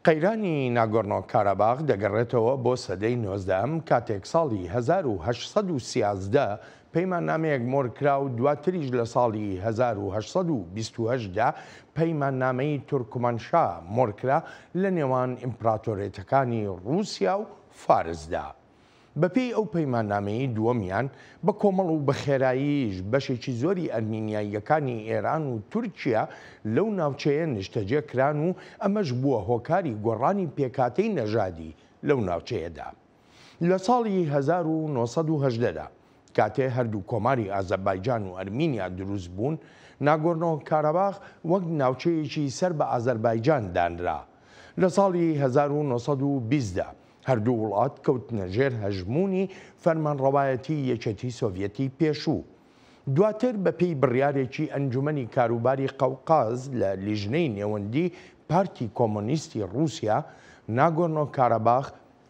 قەیرانی ناگۆرنۆ کاراباخ دەگەڕێتەوە بۆ سەدەی نۆزدەهەم کاتێک ساڵی 1813 پەیماننامەیەک مۆرکرا و دواتریش لە ساڵی 1828 دا پەیماننامەی تورکمانشا مۆرکرا لە نێوان ئیمپراتۆرێتەکانی ڕووسیا و فارسدا. بەپێی ئەو پەیماننامەیەی دووەمیان، بە کۆمەڵ و بە خێراییش بەشێکی زۆری ئەرمینیاییەکانی ئێران و تورکیا لەو ناوچەیە نیشتەجێ کران و ئەمەش بووە هۆکاری گۆڕانی پێکهاتەی نەژادی لەو ناوچەیەدا. لە ساڵی 1918 دا کاتێ هەردوو کۆماری ئازەربایجان و ئەرمینیا دروست بوون، ناگۆرنۆ کاراباخ وەک ناوچەیەکی سەر بە ئازەربایجان دانرا. لە ساڵی 1920 دا هەردوو وڵات کەوتنە ژێر هەژموونی فەرمانڕەوایەتی یەکێتی سۆڤیەتی پێشوو. دواتر بە پێی بڕیارێکی ئەنجومەنی کاروباری قەوقاز لە لیژنەی نێوەندی پارتی کۆمۆنیستی ڕووسیا، ناگۆرنۆ کاراباخ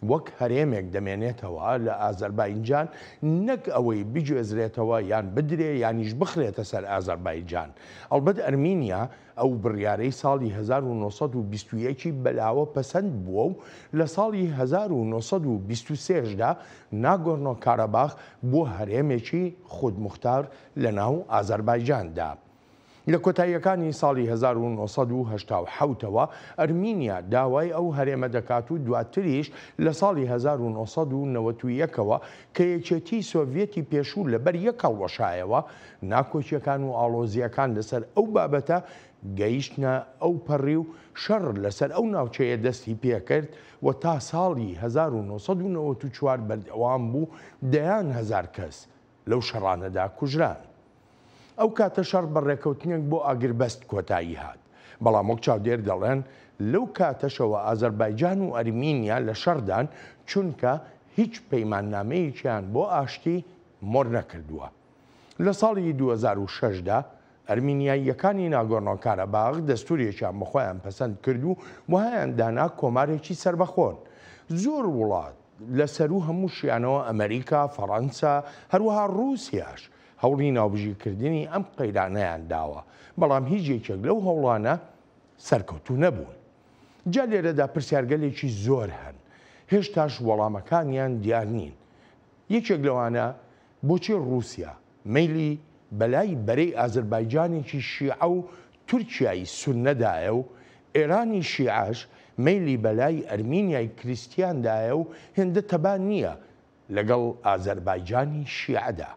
وەک هەرێمێک دەمێنێتەوە لە ئازەربایجان نەک ئەوەی بگوێزرێتەوە یان بدرێ یانیش بخرێتە سەر ئازەربایجان. ئەڵبەت ئەرمینیا ئەو بڕیارەی ساڵی 1921 ی بەلاوە پەسەند بووە و لە ساڵی 1923 دا ناگۆرنۆ کاراباخ بووە هەرێمێکی خودموختار لەناو ئازەربایجاندا. لە کۆتاییەکانی ساڵی 1987 ەوە ئەرمینیا داوای ئەو هەرێمە دەکات و دواتریش لە ساڵی 1991 ەوە کە یەکێتیی سۆڤیەتی پێشوو لەبەر یەک هەڵوەشایەوە، ناکۆکییەکان و ئاڵۆزییەکان لەسەر ئەو بابەتە گەیشتنە ئەوپەڕی و شەڕ لەسەر ئەو ناوچەیە دەستی پێکرد و تا ساڵی 1994 بەردەوام بوو، دەیان هەزار کەس لەو شەڕانەدا کوژران. ئەو کاتە شەڕ بە ڕێکەوتنێک بۆ ئاگربەست کۆتایی هات. بەڵام وەک چاودێر دەڵێن لەو کاتەشەوە ئازەربایجان و ئەرمینیا لە شەڕدان چونکە هیچ پەیماننامەیەکیان بۆ ئاشتی مۆر نەکردووە. لە ساڵی 2006 دا ئەرمینیاییەکانی ناگۆرنۆ کاراباغ دەستورێکیان بە خۆیان پەسەند کرد و وەهایان دانا کۆمارێکی سەربەخۆن. زۆر وڵات لە سەروو هەمووشیانەوە ئەمەریکا، فەڕەنسا، هەروەها ڕووسیاش هەوڵی ناوبژیکردنی ئەم قەیرانەیان داوە، بەڵام هیچ یەکێک لەو هەوڵانە سەرکەوتوو نەبوون. جا لێرەدا پرسیارگەلێکی زۆر هەن، هێشتاش وەڵامەکانیان دیار نین. یەکێک لەوانە بۆچی ڕووسیا مەیلی بەلای بەرەی ئازەربایجانێکی شیعە و تورکیای سوننەدایە و ئێرانی شیعەش مەیلی بەلای ئەرمینیای کریستیاندایە و هێندە تەبا نییە لەگەڵ ئازەربایجانی شیعەدا؟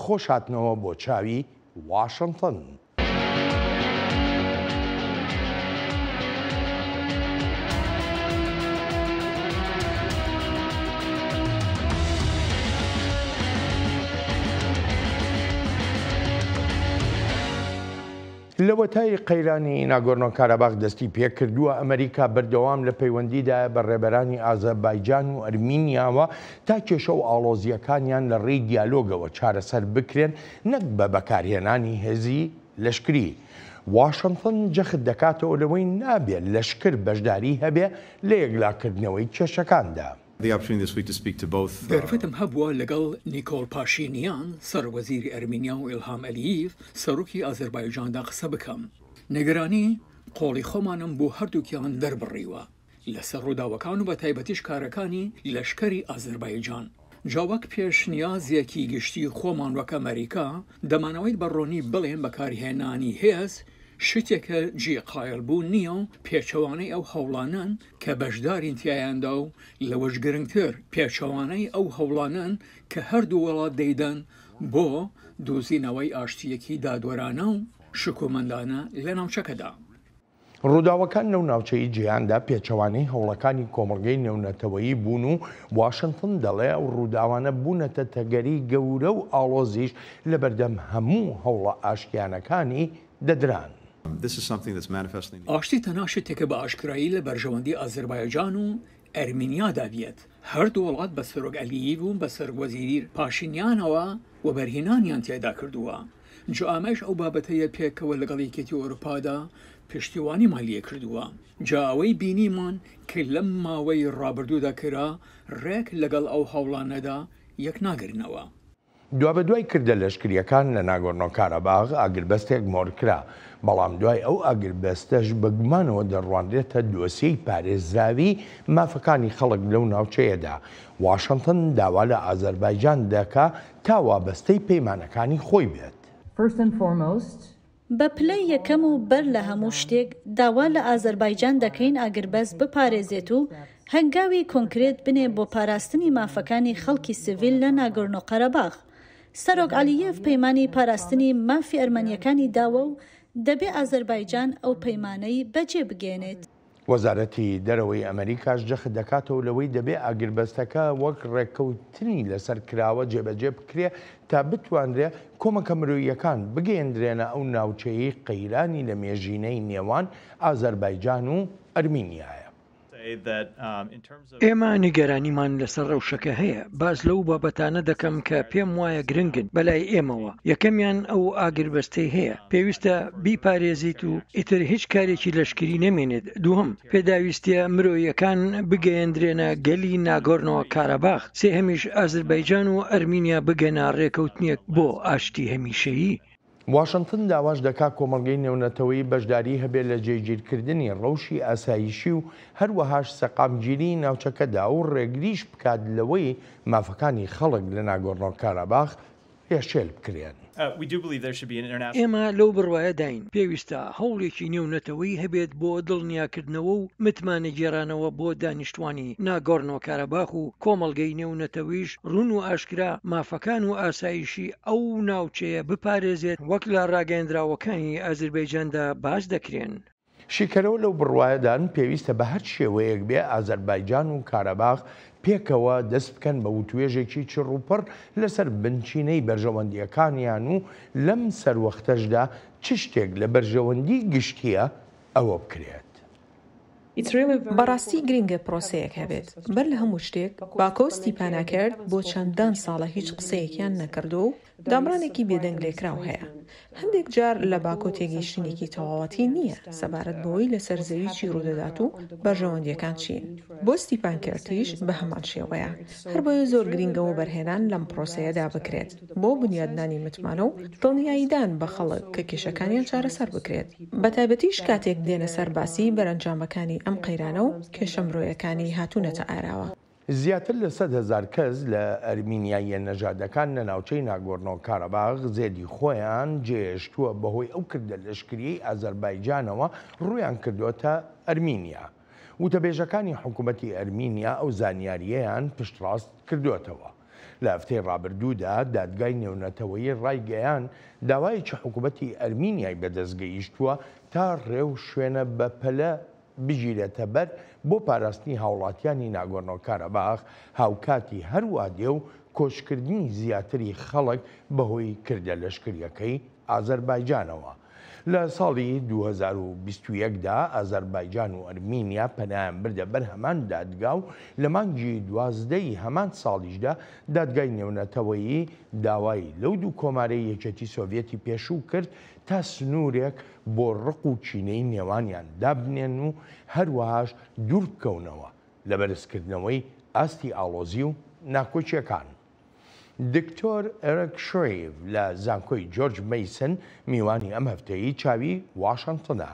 خۆش هاتنەوە بۆ چاوی واشنتن. لەوەتای قەیرانی ناگۆرنۆ کاراباخ دەستی پێکردووە، ئەمریکا بەردەوام لە پەیوەندیدایە بە ڕێبەرانی ئازەربایجان و ئەرمینیاوە تا کێشە و ئاڵۆزییەکانیان لە ڕێی دیالۆگەوە چارەسەر بکرێن نەک بە بەکارهێنانی هێزی لەشکری. واشنتن جەخت دەکاتەوە لەوەی نابێ لەشکر بەشداری هەبێ لە یەکلاکردنەوەی کێشەکاندا. دەرفەتم هەبووە لەگەڵ نیکۆل پاشینیان، سەرۆکوەزیری ئەرمینیا و ئیلهام ئەلییف، سەرۆکی ئازەربایجاندا قسە بکەم. نیگەرانی قۆڵی خۆمانم بۆ هەردووکیان دەربڕیوە لەسەر ڕووداوەکان و بەتایبەتیش کارەکانی لەشکری ئازەربایجان. جا وەک پێشنیازێکی گشتی خۆمان وەک ئەمەریکا دەمانەوەیت بە ڕوونی بڵێن بەکارهێنانی هێز شتێکە جێی قایل بوون نییە و پێچەوانەی ئەو هەوڵانەن کە بەشدارین تیایاندا و لەوەش گرنگتر پێچەوانەی ئەو هەوڵانەن کە هەردوو وڵات دەیدەن بۆ دۆزینەوەی ئاشتییەکی دادوەرانە و شکۆمەندانە لە ناوچەکەدا. ڕووداوەکان لەو ناوچەی جیهاندا پێچەوانەی هەوڵەکانی کۆمەڵگەی نێونەتەوەیی بوون و واشنتن دەڵێ ئەو ڕووداوانە بوونەتە تەگەری گەورە و ئاڵۆزیش لەبەردەم هەموو هەوڵە ئاشتیانەکانی دەدران. ئاشتی تەنها شتێکە بە ئاشکرایی لە بەرژەوەندی ئازەربایجان و ئەرمینیادا بێت، هەردوو وڵات بە سەرۆک ئەلییڤ و بە سەرۆکوەزیر پاشینیانەوە وەبەرهێنانیان تێدا کردووە، جا ئەمەش ئەو بابەتەیە پێکەوە لەگەڵ یەکێتی ئەوروپادا پشتیوانیمان لێکردووە، جا ئەوەی بینیمان کە لەم ماوەی ڕابردوودا کرا ڕێک لەگەڵ ئەو هەوڵانەدا یەکناگرنەوە. دوابەدوای کردە لەشکرییەکان لە ناگۆرنۆ کاراباغ ئاگربەستێک مۆرکرا، بەڵام دوای ئەو ئاگربەستەش بە گومانەوە دەڕوانرێتە دۆسیەی پارێزراوی مافەکانی خەڵک لەو ناوچەیەدا. واشنتن داوا لە ئازەربایجان دەکا تا وابەستەی پەیمانەکانی خۆی بێت. First and foremost. بە پلەی یەکەم و بەر لە هەموو شتێک داوا لە ئازەربایجان دەکەین ئاگربەست بپارێزێت و هەنگاوی کۆنکرێت بنێ بۆ پاراستنی مافەکانی خەڵکی سڤیل لە ناگۆرنۆ قەرەباغ. سەرۆک عەلیێڤ پەیمانی پاراستنی مافی ئەرمەنییەکانی داوە و دەبێ ئازەربایجان ئەو پەیمانەی بەجێ بگەیەنێت. وەزارەتی دەرەوەی ئەمەریکاش جەخت دەکاتەوە لەوەی دەبێ ئاگربەستەکە وەک ڕێککەوتنی لەسەر کراوە جێبەجێ بکرێ تا بتوانرێ کۆمەکە مرۆییەکان بگەیەندرێنە ئەو ناوچەیەی قەیرانی لە مێژینەی نێوان ئازەربایجان و ئەرمینیایە. ئێمە نیگەرانیمان لەسەر ڕەوشەکە هەیە، باس لەو بابەتانە دەکەم کە پێم وایە گرنگن بەلای ئێمەوە، یەکەمیان ئەو ئاگربەستەی هەیە، پێویستە بیپارێزیت و ئیتر هیچ کارێکی لەشکری نەمێنێت، دووهەم، پێداویستییە مرۆییەکان بگەیەندرێنە گەلی ناگۆرنۆ کاراباخ، سێهەمیش ئازربایجان و ئەرمینیا بگەنە ڕێکەوتنێک بۆ ئاشتی هەمیشەیی. واشنتن داواش دەکا کۆمەڵگەی نێونەتەوەیی بەشداری هەبێ لە جێگیرکردنی ڕەوشی ئاسایشی و هەروەهاش سەقامگیریی ناوچەکەدا و ڕێگریش بکات لەوەی مافەکانی خەڵک لە ناگۆرنۆ کاراباخ پێشێل بکرێن. ئێمە لەو بڕوایەداین پێویستە هەوڵێکی نێونەتەوەیی هەبێت بۆ دڵنیاکردنەوە و متمانەگێڕانەوە بۆ دانیشتوانی ناگۆرنۆ کاراباخ و کۆمەڵگەی نێونەتەوەیش ڕوون و ئاشکرا مافەکان و ئاسایشی ئەو ناوچەیە بپارێزێت وەک لە ڕاگەیەندراوەکانی ئازربەیجاندا باس دەکرێن. شیکەرەوە لەو بڕوایەدان پێویستە بە هەر شێوەیەک بێ ئازەربایجان و کاراباخ پێکەوە دەست بکەن بە وتوێژێکی چڕوپڕ لەسەر بنچینەی بەرژەوەندییەکانیان و لەم سەروەختەشدا چ شتێک لە بەرژەوەندی گشتییە ئەوە بکرێت. بەڕاستی گرنگە پرۆسەیەک هەبێت. بەر لە هەموو شتێک، باکۆ و ستیپاناکێرت بۆ چەندان ساڵە هیچ قسەیەکیان نەکردووە و دامڕانێکی بێدەنگ لێکراو هەیە. هەندێک جار لە باکۆ تێگەیشتنێکی تەواوەتی نییە سەبارەت بەوەی لەسەر زەوی چی ڕوودەدات و بەرژەوەندییەکان چین. بۆ ستیپانکێرتیش بە هەمان شێوەیە. هەربۆیە زۆر گرینگە وەبەرهێنان لەم پرۆسەیەدا بکرێت بۆ بنیادنانی متمانە و دڵنیاییدان بە خەڵک کە کێشەکانیان چارەسەر بکرێت، بەتایبەتیش کاتێک دێنە سەر باسی بەرەنجامەکانی ئەم قەیرانە و کێشە مرۆیەکانی هاتوونەتە ئاراوە. زیاتر لە 100,000 کەس لە ئەرمینیاییە نەژادەکان لە ناوچەی ناگۆرنۆ کاراباغ زێدی خۆیان جێهێشتووە بەهۆی ئەو کردە لەشکرییەی ئازەربایجانەوە ڕوویان کردۆتە ئەرمینیا. وتەبێژەکانی حکومەتی ئەرمینیا ئەو زانیارییەیان پشتڕاست کردۆتەوە. لە هەفتەی ڕابردوودا دادگای نێونەتەوەیی ڕایگەیاند داوایەکی حکومەتی ئەرمینیای بەدەست گەیشتووە تا ڕێوشوێنە بەپەلە بگیرێتەبەر بۆ پاراستنی هاوڵاتیانی ناگۆرنۆ کاراباخ هاوکاتی هەروادێ و کۆچکردنی زیاتری خەڵک بەهۆی کردە لەشکرییەکەی ئازەربایجانەوە. لە ساڵی 2021 دا ئازەربایجان و ئەرمینیا پەنایان بردە بەر هەمان دادگا و لە مانگی 12 ی هەمان ساڵیشدا دادگای نێونەتەوەیی داوای لەو دوو کۆمارەی یەکێتی سۆڤیەتی پێشوو کرد تا سنوورێک بۆ ڕق و کینەی نێوانیان دابنێن و هەروەهاش دووربکەونەوە لە بەرزکردنەوەی ئاستی ئاڵۆزی و ناکۆکییەکان. دکتۆر ئێرک شریڤ لە زانکۆی جۆرج مەیسن میوانی ئەم هەفتەیەی چاوی واشنتنە.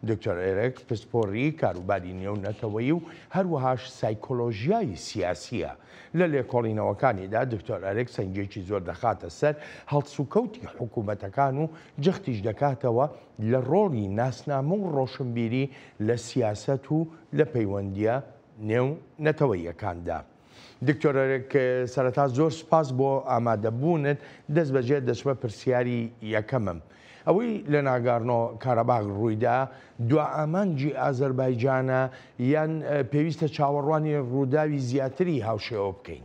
دکتۆر ئێرک پسپۆڕی کاروباری نێونەتەوەیی و هەروەهاش سایکۆلۆژیای سیاسییە. لە لێکۆڵینەوەکانیدا دکتۆر ئەرک سەنگێکی زۆر دەخاتە سەر هەڵسوکەوتی حکوومەتەکان و جەختیش دەکاتەوە لە ڕۆڵی ناسنامە و ڕۆشنبیری لە سیاسەت و لە پەیوەندییە نێونەتەوەییەکاندا. دکتۆر ئەرک سەرەتا زۆر سوپاس بۆ ئامادەبوونت، دەست بەجێ دەچمە پرسیاری یەکەمم. ئەوەی لە ناگارنۆ کاراباغ ڕوویدا دوا ئامانجی ئازەربایجانە یان پێویستە چاوەڕوانی ڕووداوی زیاتری هاوشێوە بکەین؟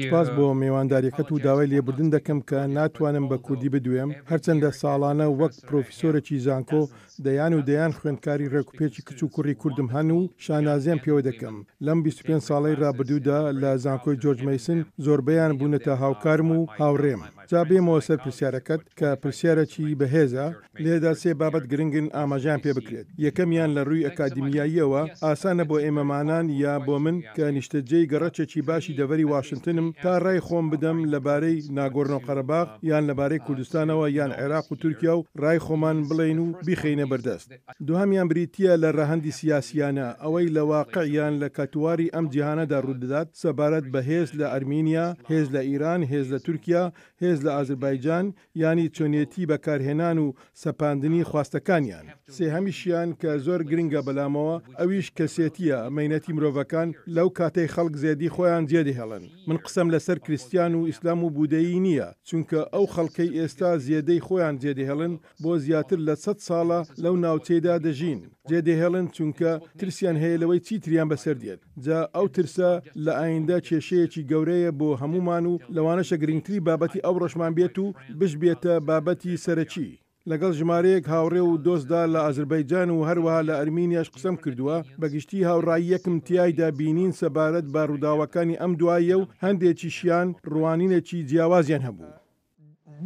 سوپاس بۆ مێوانداریەکەت و داوای لێبوردن دەکەم کە ناتوانم بە کوردی بدوێم، هەرچەندە ساڵانە وەک پرۆفیسۆرێکی زانکۆ دەیان و دەیان خوێندکاری ڕێکوپێکی کچ و کوڕی کوردم هەن و شانازیان پێوە دەکەم. لەم 25 ساڵەی ڕابردوودا لە زانکۆی جۆرج مەیسن زۆربەیان بوونەتە هاوکارم و هاوڕێم. جا بێمەوە سەر پرسیارەکەت کە پرسیارێکی بەهێزە، لێرەدا سێ بابەت گرنگن ئاماژەیان پێ بکرێت، یەکەمیان لە ڕووی ئەکادیمیاییەوە ئاسانە بۆ ئێمەمانان یا بۆ من کە نیشتەجێ. نیشتەجێی گەڕەکێکی باشی دەڤەری واشنتنم تا ڕای خۆم بدەم لە بارەی ناگۆرنۆ قەرەباغ یان لە بارەی کوردستانەوە یان عێراق و تورکیا و ڕای خۆمان بڵێین و بیخەینە بەردەست. دوهەمیان بریتییە لە رەهەندی سیاسییانە، ئەوەی لە واقع یان لە کەتواری ئەم جیهانەدا روودەدات سەبارەت بە هێز لە ئەرمینیا، هێز لە ئیران، هێز لە تورکیا، هێز لە ئازربایجان، یانی چۆنێتی بەکارهێنان و سەپاندنی خواستەکانیان. سێهەمیشیان کە زۆر گرنگە بەلامەوە ئەویش کەسێتییە، مەینەتی مرۆڤەکان لەو کاتەی خەڵک زێدی خۆیان جێدەهێڵن. من قسەم لەسەر کریستیان و ئیسلام و بودەیی نییە، چونکە ئەو خەڵکەی ئێستا زێدەی خۆیان جێدەهێڵن بۆ زیاتر لە سەت ساڵە لەو ناوچەیدا دەژین، جێدەهێڵن چونکە ترسیان هەیە لەوەی چیتریان بەسەر دێت، جا ئەو ترسە لە ئایندە کێشەیەکی گەورەیە بۆ هەموومان و لەوانەشە گرنگتری بابەتی ئەوڕۆشمان بێت و بشبێتە بابەتی سەرەکی. لەگەڵ ژمارەیەک هاوڕێ و دۆستدا لە ئازربەیجان و هەروەها لە ئەرمینیاش قسەم کردووە، بە گشتی هاوڕاییەکم تیایدا بینین سەبارەت بە ڕووداوەکانی ئەم دواییە و هەندێکیشیان ڕوانینێکی جیاوازیان هەبوو.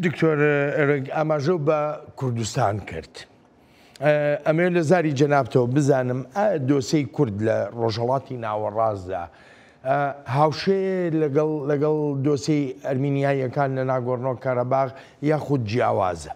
دکتۆر ئێرک ئاماژەو بە کوردستان کرد. ئەمەوێت لە زاری جەنابتەوە بزانم ئایا دۆسێی کورد لە ڕۆژهەڵاتی ناوەڕاستدا هاوشێ لەگەڵ لەگەڵ دۆسێی ئەرمینیاییەکان لە ناگۆرنۆ کاراباغ یاخود جیاوازە؟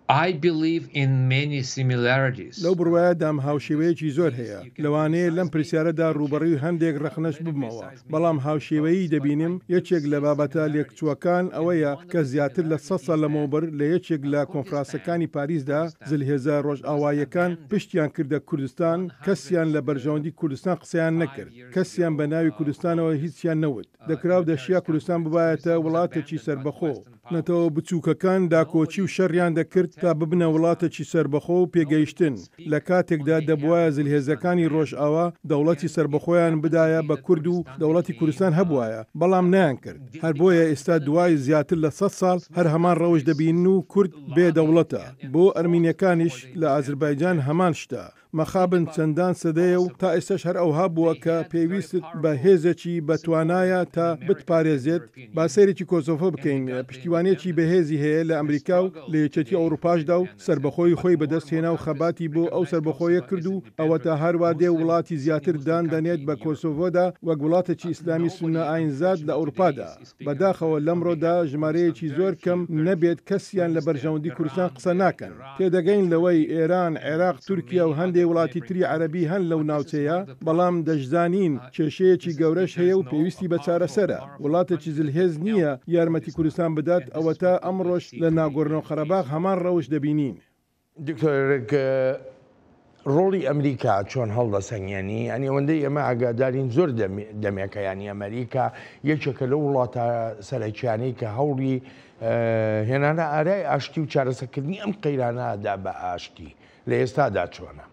I believe in many similarities. لەو بڕوایەدام هاوشێوەیەکی زۆر هەیە. لەوانەیە لەم پرسیارەدا ڕووبەڕووی هەندێک ڕەخنەش ببمەوە، بەڵام هاوشێوەیی دەبینم، یەکێک لە بابەتە لێکچووەکان ئەوەیە کە زیاتر لە سەت ساڵ لەمەوبەر لە یەکێک لە کۆنفراسەکانی پاریسدا زلهێزە ڕۆژئاواییەکان پشتیان کردە کوردستان، کەسیان لە بەرژەوەندی کوردستان قسەیان نەکرد، کەسیان بە ناوی کوردستانەوە هیچیان نەوت. دەکرا و دەشیا کوردستان ببایەتە وڵاتێکی سەربەخۆ. نەتەوە بچووکەکان داکۆکی و شەڕیان دەکرد تا ببنە وڵاتێکی سەربەخۆ و پێگەیشتن، لە کاتێکدا دەبوایە زلهێزەکانی ڕۆژئاوا دەوڵەتی سەربەخۆیان بدایە بە کورد و دەوڵەتی کوردستان هەبوایە، بەڵام نەیانکرد. هەر بۆیە ئێستا دوای زیاتر لە سەت ساڵ هەر هەمان ڕەوش دەبینن و کورد بێ دەوڵەتە. بۆ ئەرمینیەکانیش لە ئازربایجان هەمان شتە. مەخابن چەندان سەدەیە و تا ئێستاش هەر ئەوها بووە کە پێویستت بە هێزێکی بە توانایە تا بتپارێزێت، با سەیرێکی کۆسۆڤۆ بکەین پشتیوانیەکی بەهێزی هەیە لە ئەمریکا و لە یەکێتی ئەوڕوپاشدا و سەربەخۆیی خۆی بەدەست هێنا و خەباتی بۆ ئەو سەربەخۆیە کرد و ئەوەتا هەروا دێ وڵاتی زیاتر دان دەنێت بە کۆسۆڤۆدا وەک وڵاتێکی ئیسلامی سوننە ئاینزاد لە ئەوڕوپادا. بەداخەوە لەمڕۆدا ژمارەیەکی زۆر کەم نەبێت کەسیان لە بەرژەوەندی کوردستان قسە ناکەن. تێدەگەین لەوەی ئێران، عێراق، تورکیا و هەندێ وڵاتی تری عەرەبی هەن لەو ناوچەیە، بەڵام دەشزانین کێشەیەکی گەورەش هەیە و پێویستی بە چارەسەرە. وڵاتێکی زلهێز نییە یارمەتی کوردستان بدات، ئەوەتا ئەمڕۆش لە ناگۆرنۆ قەرەباغ هەمان ڕەوش دەبینین. دکتۆر ئێرک ڕۆڵی ئەمریکا چۆن هەڵدەسەنگێنی؟ یانی ئەوەندەی ئێمە ئاگادارین زۆر دەمێکە یانی ئەمریکا یەکێکە لەو وڵاتە سەرەکیانەی کە هەوڵی هێنانە ئارای ئاشتی و چارەسەکردنی ئەم قەیرانە دا بە ئاشتی لە ئێستادا چۆنە؟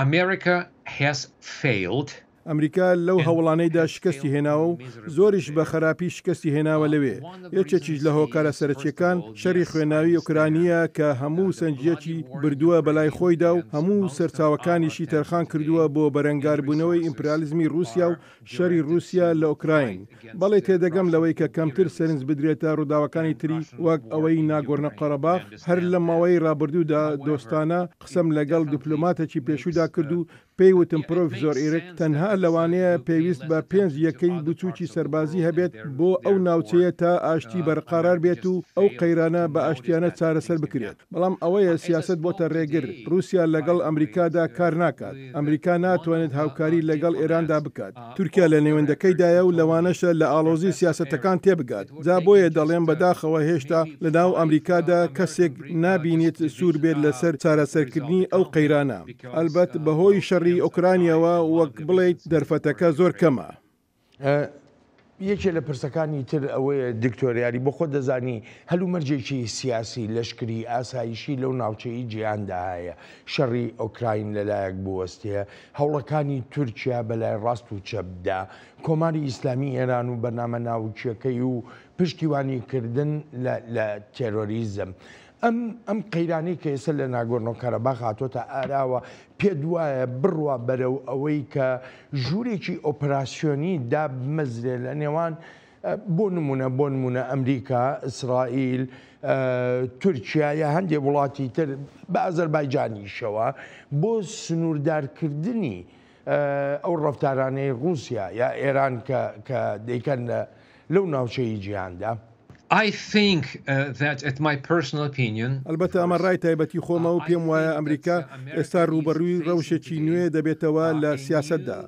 America has failed. ئەمریکا لەو هەوڵانەیدا شکستی هێناوە و زۆریش بە خەراپی شکستی هێناوە لەوێ، یەکێکیش لە هۆکارە سەرەکییەکان شەڕی خوێناوی ئۆکرانییە کە هەموو سەنگییەکی بردووە بەلای خۆیدا و هەموو سەرچاوەکانیشی تەرخان کردووە بۆ بەرەنگاربوونەوەی ئیمپریالیزمی ڕووسیا و شەڕی ڕووسیا لە ئۆکراین. بەڵێ تێدەگەم لەوەی کە کەمتر سەرنج بدرێتە ڕووداوەکانی تری وەک ئەوەی ناگۆرنە قەرەباخ، هەر لەم ماوەی ڕابردوودا دۆستانە قسەم لەگەڵ دیپلۆماتێکی پێشوودا کرد و پێی وتم پرۆفیسۆر ئیرک تەنها لەوانەیە پێویست بە پێنج یەکەی بچووکی سەربازی هەبێت بۆ ئەو ناوچەیە تا ئاشتی بەرقارار بێت و ئەو قەیرانە بە ئاشتیانە چارەسەر بکرێت. بەڵام ئەوەیە سیاسەت بۆتە ڕێگر، ڕووسیا لەگەڵ ئەمریکادا کار ناکات، ئەمریکا ناتوانێت هاوکاری لەگەڵ ئێراندا بکات، تورکیا لە نێوەندەکەیدایە و لەوانەشە لە ئاڵۆزی سیاسەتەکان تێبگات، جا بۆیە دەڵێم بەداخەوە هێشتا لەناو ئەمریکادا کەسێک نابینیت سوور بێت لەسەر چارەسەرکردنی ئەو قەیرانە، ئەلبەت بەهۆی شەڕی ئۆکرانیاوە وەک بڵێیت دەرفەتەکە زۆر کەمە. یەکێ لە پرسەکانی تر ئەوەیە دکتۆر یاری بۆ خۆت دەزانی هەلومەرجێکی سیاسی، لەشکری، ئاسایشی لەو ناوچەی جیهاندا هەیە، شەڕی ئۆکراین لەلایەک بوەستێ، هەوڵەکانی تورکیا بەلای ڕاست و چەپدا، کۆماری ئیسلامی ئێران و بەرنامە ناوکیەکەی و پشتیوانی کردن لە لە تێرۆریزم. ئەم ئەم قەیرانەی کە ئێستا لە ناگۆرنۆ کاراباخ هاتۆتە ئاراوە پێت وایە بڕوا بەرەو ئەوەی کە ژوورێکی ئۆپراسیۆنی دابمەزرێ لە نێوان بۆ نمونە بۆ نمونە ئەمریکا، ئیسرائیل، تورکیا یا هەندێ وڵاتی تر بە ئازەربایجانیشەوە بۆ سنووردارکردنی ئەو ڕەفتارانەی ڕووسیا یا ئێران کە کە دەیکەن لەو ناوچەی جیهاندا؟ I think that at my personal opinion. ئەلبەتە ئەمە ڕای تایبەتی خۆمە و پێم وایە ئەمریکا ئێستا ڕووبەڕووی ڕەوشێکی نوێ دەبێتەوە لە سیاسەتدا،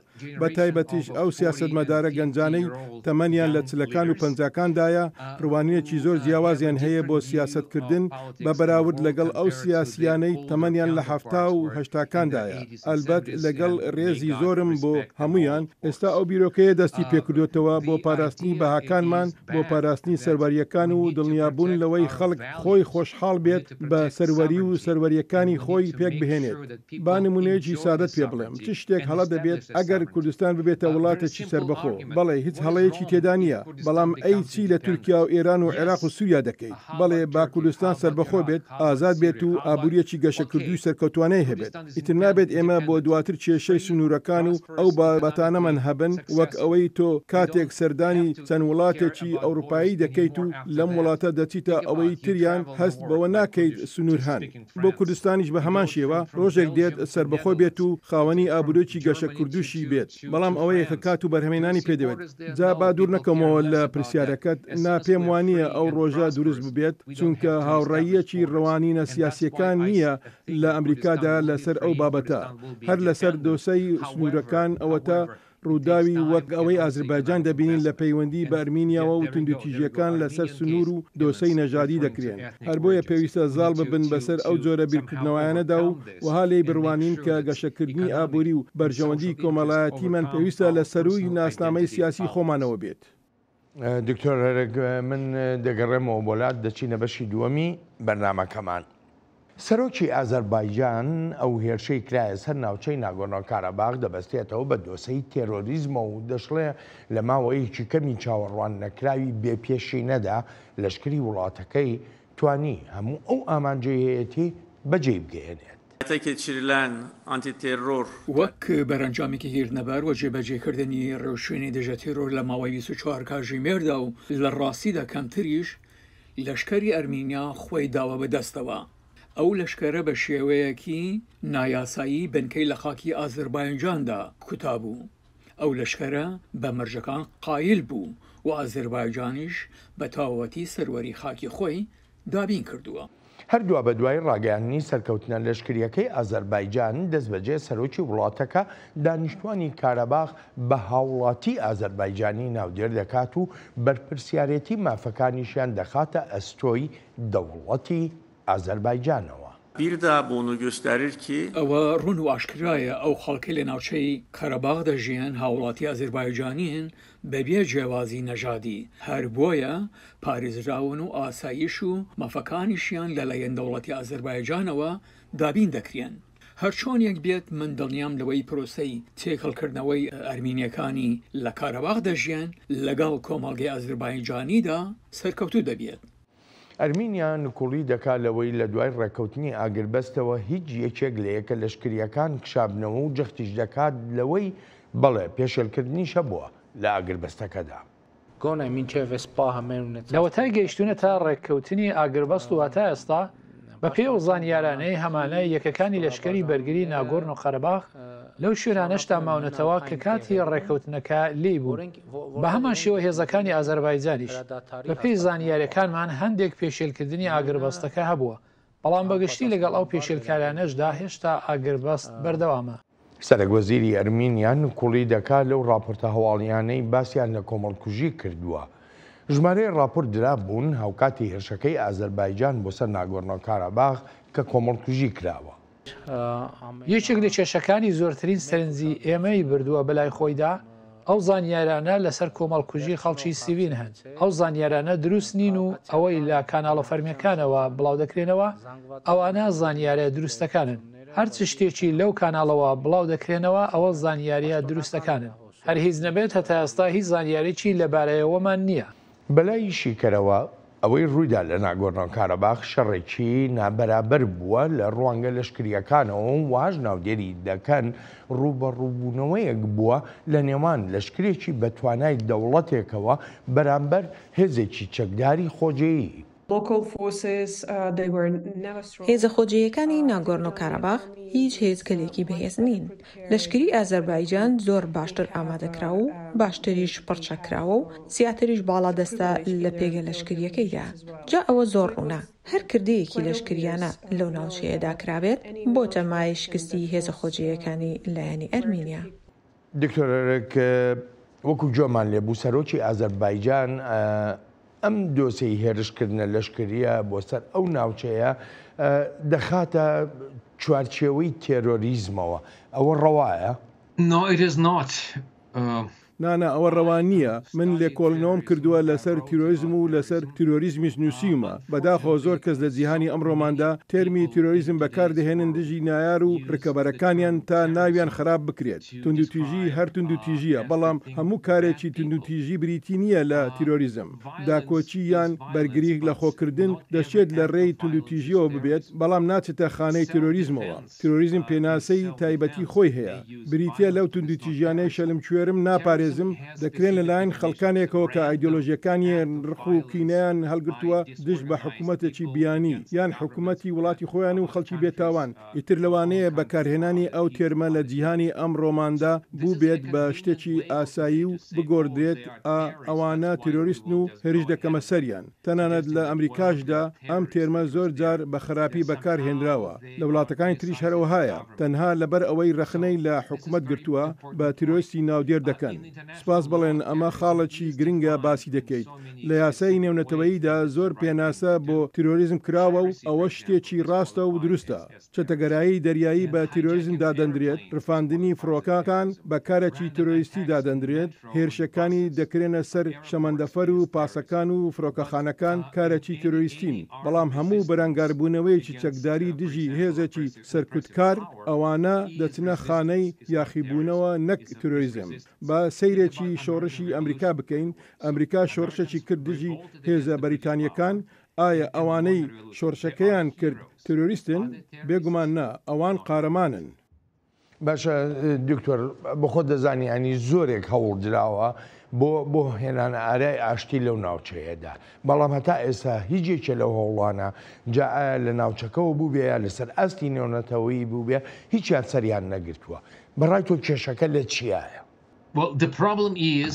بە تایبەتیش ئەو سیاسەتمەدارە گەنجانەی تەمەنیان لە چلەکان و پەنجاکاندایە ڕوانینێکی زۆر جیاوازیان هەیە بۆ سیاسەتکردن بە بەراورد لەگەڵ ئەو سیاسییانەی تەمەنیان لە حەفتا و هەشتاکاندایە، ئەلبەت لەگەڵ ڕێزی زۆرم بۆ هەموویان، ئێستا ئەو بیرۆکەیە دەستی پێکردۆتەوە بۆ پاراستنی بەهاکانمان، بۆ پاراستنی سەروەرییەکان و دڵنیابوون لەوەی خەڵک خۆی خۆشحاڵ بێت بە سەروەری و سەروەرییەکانی خۆی پێکبهێنێت. با نموونەیەکی سادەت پێ بڵێم، چ شتێک هەڵە دەبێت ئەگەر کوردستان ببێتە وڵاتێکی سەربەخۆ؟ بەڵێ هیچ هەڵەیەکی تێدا نییە، بەڵام ئەی چی لە تورکیا و ئێران و عێراق و سووریا دەکەیت؟ بەڵێ با کوردستان سەربەخۆ بێت، ئازاد بێت و ئابوورییەکی گەشەکردووی سەرکەوتووانەی هەبێت. ئیتر نابێت ئێمە بۆ دواتر کێشەی سنوورەکان و ئەو بابەتانەمان هەبن وەک ئەوەی تۆ کاتێک سەردانی چەند وڵاتێکی ئەوروپایی دەکەیت و لەم وڵاتە دەچیتە ئەوەی تریان هەست بەوە ناکەیت سنوور هەن. بۆ کوردستانیش بە هەمان شێوە ڕۆژێک دێت سەربەخۆ بێت و خاوەنی ئابوورێکی گەشەکردووشی بێت، بەڵام ئەوەیە کە کات و بەرهەمهێنانی پێ دەوێت. جا با دوور نەکەومەوە لە پرسیارەکەت، نا پێم وانییە ئەو ڕۆژە دروست ببێت، چونکە هاوڕاییەکی ڕوانینە سیاسییەکان نییە لە ئەمریکادا لەسەر ئەو بابەتە، هەر لەسەر دۆسێی سنوورەکان ئەوەتا ڕووداوی وەک ئەوەی ئازربایجان دەبینین لە پەیوەندی بە ئەرمینیاوە و توندوتیژییەکان لەسەر سنوور و دۆسێی نەژادی دەکرێن. هەر بۆیە پێویستە زاڵ ببن بەسەر ئەو جۆرە بیرکردنەوەیانەدا و وەها لێی بڕوانین کە گەشەکردنی ئابووری و بەرژەوەندیی کۆمەڵایەتیمان پێویستە لە سەرووی ناسنامەی سیاسی خۆمانەوە بێت. دکتۆر هەرەک من دەگەڕێمەوە بۆ لات دەچینە بەشی دووەمی بەرنامەکەمان. سەرۆکی ئازەربایجان ئەو هێرشەی کرایە سەر ناوچەی ناگۆرنۆ کاراباخ دەبەستێتەوە بە دۆسێی تێرۆریزمەوە و دەشڵێ لە ماوەیەکی کەمی چاوەڕوان نەکراوی بێ پێشینەدا لەشکری وڵاتەکەی توانی هەموو ئەو ئامانجەی هەیەتی بەجێی بگەیەنێت. وەک بەرەنجامێکی گرتنەبەر و جێبەجێکردنی ڕێوشوێنی دژە تێرۆر لە ماوەی 24 کاژیمێردا و لە ڕاستیدا کەمتریش، لەشکری ئەرمینیا خۆی داوە بە دەستەوە. ئەو لەشکرە بە شێوەیەکی نایاسایی بنکەی لە خاکی ئازربایجاندا کوتابوو. ئەو لەشکرە بە مەرجەکان قایل بوو و ئازربایجانیش بە تەواوەتی سەروەری خاکی خۆی دابین کردووە. هەر دوابەدوای ڕاگەیاندنی سەرکەوتنە لەشکرییەکەی ئازەربایجان، دەستبەجێ سەرۆکی وڵاتەکە دانیشتوانی کاراباخ بە هاوڵاتی ئازەربایجانی ناودێر دەکات و بەرپرسیارێتی مافەکانیشیان دەخاتە ئەستۆی دەوڵەتی ئازەربایجانەوە. Bir daha bunu gösterir ki. ئەوە ڕوون و ئاشکرایە ئەو خەڵکەی لە ناوچەی قەرەباغ دەژیەن هاوڵاتی ئازەربایجانین بەبێ جیاوازی نەژادی، هەر بۆیە پارێزراون و ئاسایش و مافەکانیشیان لەلایەن دەوڵەتی ئازەربایجانەوە دابین دەکرێن. هەرچۆنێک بێت من دڵنیام لەوەی پرۆسەی تێکەڵکردنەوەی ئەرمینیەکانی لە کارەباغ دەژیەن لەگەڵ کۆمەڵگەی ئازەربایجانیدا سەرکەوتوو دەبێت. ئەرمینیا نکوڵی دەکات لەوەی لە دوای ڕێککەوتنی ئاگربەستەوە هیچ یەکێک لە یەکە لەشکرییەکان کشابنەوە و جەختیش دەکات لەوەی بەڵێ پێشێلکردنیش هەبووە لە ئاگربەستەکەدا. لەوەتای گەیشتوونەتە ڕێککەوتنی ئاگربەست و هەتا ئێستا بەپێی ئەو زانیارانەی هەمانە یەکەکانی لەشکری بەرگری ناگۆرنۆ قەرەباخ لەو شوێنانەشدا ماونەتەوە کە کاتی ڕێککەوتنەکە لێی بوون. بەهەمان شێوە هێزەکانی ئازەربایجانیش. بەپێی زانیارییەکانمان هەندێک پێشێلکردنی ئاگربەستەکە هەبووە، بەڵام بەگشتی لەگەڵ ئەو پێشێلکاریانەشدا هێشتا ئاگربەست بەردەوامە. سەرەکوەزیری ئەرمینیا نکوڵی دەکات لەو ڕاپۆرتە هەواڵییانەی باسیان لە کۆمەڵکوژی کردووە. ژمارەیەک ڕاپۆرت درابوون هاوکاتی هێرشەکەی ئازەربایجان بۆ سەر ناگۆرنۆ کاراباخ کە کۆمەڵکوژی کراوە. یەکێک لە کێشەکانی زۆرترین سەرنجی ئێمەی بردووە بەلای خۆیدا، ئەو زانیارانە لەسەر کۆمەڵکوژی خەڵکی سیڤیل هەن، ئەو زانیارانە دروست نین و ئەوەی لە کاناڵە فەرمییەکانەوە بڵاودەکرێنەوە، ئەوانە زانیارە دروستەکانن. هەرچ شتێکی لەو کاناڵەوە بڵاودەکرێنەوە ئەوە زانیارییە دروستەکانن. هەر هیچ نەبێت هەتا ئێستا هیچ زانیاریی لەبارەیەوەمان نییە. بەلای شیکەرەوە، ئەوەی ڕوویدا لە ناگۆرنۆ کاراباخ شەڕێکی نابەرابەر بووە لە ڕوانگە لەشکرییەکانەوە و واش ناودێری دەکەن ڕووبەڕووبوونەوەیەک بووە لە نێوان لەشکرێکی بەتوانای دەوڵەتێکەوە بەرامبەر هێزێکی چەکداری خۆجێیی. هێزە خۆجێیەکانی ناگۆرنۆ کاراباخ هیچ هێزگەلێکی بەهێز نین. لەشکری ئازەربایجان زۆر باشتر ئامادەکراو و باشتریش پڕچەککراوە و زیاتریش باڵادەستە لە پێگە لەشکرییەکەیدا. جا ئەوە زۆر ڕوونە هەر کردەیەکی لەشکریانە لەو ناوچەیەدا کرابێت بۆتە مایەی شکستی هێزە خۆجێیەکانی لایەنی ئەرمینیا. دکتۆر ئەرک، وەکو گوێمان لێ بوو سەرۆکی ئازەربایجان ئەم دۆسێی هێرشکردنە لەشکرییە بۆ سەر ئەو ناوچەیە دەخاتە چوارچێوەی تێرۆریزمەوە، ئەوە ڕەوایە؟ No, it is not. نا نا ئەوە ڕەوا نییە، من لێکۆڵینەوەم کردووە لەسەر تیرۆریزم و لەسەر تیرۆریزمیش نووسیومە، بەداخەوە زۆر کەس لە جیهانی ئەمڕۆماندا تێرمی تیرۆریزم بەکاردەهێنن دژی نایار و ڕکەبەرەکانیان تا ناویان خراپ بکرێت، توندوتیژی هەر توندوتیژییە، بەڵام هەموو کارێکی توندوتیژی بریتی نییە لە تیرۆریزم. داکۆکی یان بەرگری لەخۆکردن دەشێت لە ڕێی توندوتیژییەوە ببێت، بەڵام ناچێتە خانەی تیرۆریزمەوە. تیرۆریزم پێناسەی تایبەتی خۆی هەیە، بریتییە لەو توندوتیژیانەی شەلم کوێرم ناپارێزم، دەکرێن لەلایەن خەڵکانێکەوە کە ئایدیۆلۆژییەکانی ڕق و کینەیان هەڵگرتووە دژ بە حکومەتێکی بیانی یان حکومەتی وڵاتی خۆیان و خەڵکی بێتاوان، ئیتر لەوانەیە بەکارهێنانی ئەو تێرمە لە جیهانی ئەمڕۆماندا بووبێت بە شتێکی ئاسایی و بگۆڕدرێت ئا ئەوانە تیرۆریستن و هێرش دەکەمە سەریان. تەنانەت لە ئەمریکاشدا ئەم تێرمە زۆر جار بە خراپی بەکار هێنراوە، لە وڵاتەکانی تریش هەر ئەوهایە، تەنها لەبەر ئەوەی رەخنەی لە حکومەت گرتووە بە تیرۆیستی ناودێر دەکەن. سوپاس بەڵێن ئەمە خاڵێکی گرنگە باسی دەکەیت، لە یاسای نێونەتەوەییدا زۆر پێناسە بۆ تیرۆریزم کراوە و ئەوەش شتێکی راستە و دروستە. چەتەگەرایی دەریایی بە تیرۆریزم دادەندرێت، ڕفاندنی فڕۆکەکان بە کارێکی تیرۆریستی دادەندرێت، هێرشەکانی دەکرێنە سەر شەمەندەفەر و پاسەکان و فڕۆکەخانەکان کارێکی تیرۆریستین، بەڵام هەموو بەرەنگاربوونەوەیەکی چەکداری دژی هێزێکی سەرکوتکار، ئەوانە دەچنە خانەی یاخیبوونەوە نەک تیرۆریزم. با سەیرێکی شۆڕشی ئەمریکا بکەین، ئەمریکا شۆڕشێکی کرد دژی هێزە بەریتانییەکان، ئایا ئەوانەی شۆڕشەکەیان کرد تیرۆریستن؟ بێگومان نا، ئەوان قارەمانن. باشە دکتۆر بەخۆت دەزانی ینی زۆرێک هەوڵ دراوە بۆ بۆ هێنانە ئارای ئاشتی لەو ناوچەیەدا بەڵام هەتا ئێستا هیچ یەکێ لەو هەوڵانە جا ئایا لە ناوچەکەوە بووبێ یا لەسەر ئاستی نێونەتەوەیی بووبێ هیچیان سەریان نەگرتووە بەڕای تۆ کێشەکە لە چیایە؟ Well, the problem is